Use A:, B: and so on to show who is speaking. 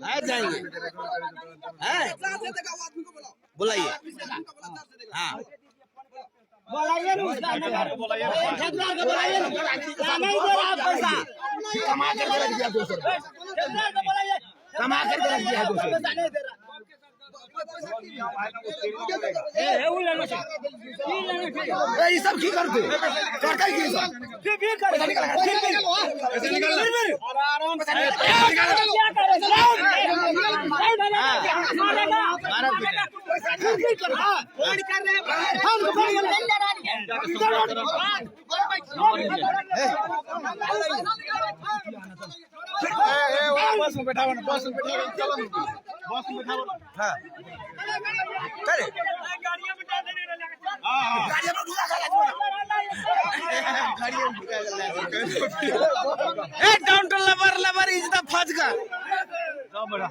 A: है जाएंगे हैं, बुलाइए। हाँ,
B: बुलाइए ना उसका नंबर, ठेकेदार को बुलाइए ना। नहीं दे रहा पैसा।
A: कमा करके रख दिया 200 रुपया।
B: ठेकेदार को बुलाइए।
A: कमा करके रख दिया 200।
B: पैसा नहीं दे रहा।
A: ए, ये सब की करते करते की सब?
B: फिर कर,
A: पैसा निकाल,
B: फिर फिर
A: पैसा निकाल।
B: फिर
A: पैसा निकाल।
B: क्या करे? मारेगा। फिर कर, हाँ। फोन कर रहे हैं, फोन को फोन कर
C: बस में बैठाओ ना, बस में बैठाओ, चलो बस में बैठाओ।
A: हाँ, करे गाड़ी में ढुका खा। गाड़ी में ढुका। ए, down to labour, labour is the फौज का।
C: जाओ बेटा।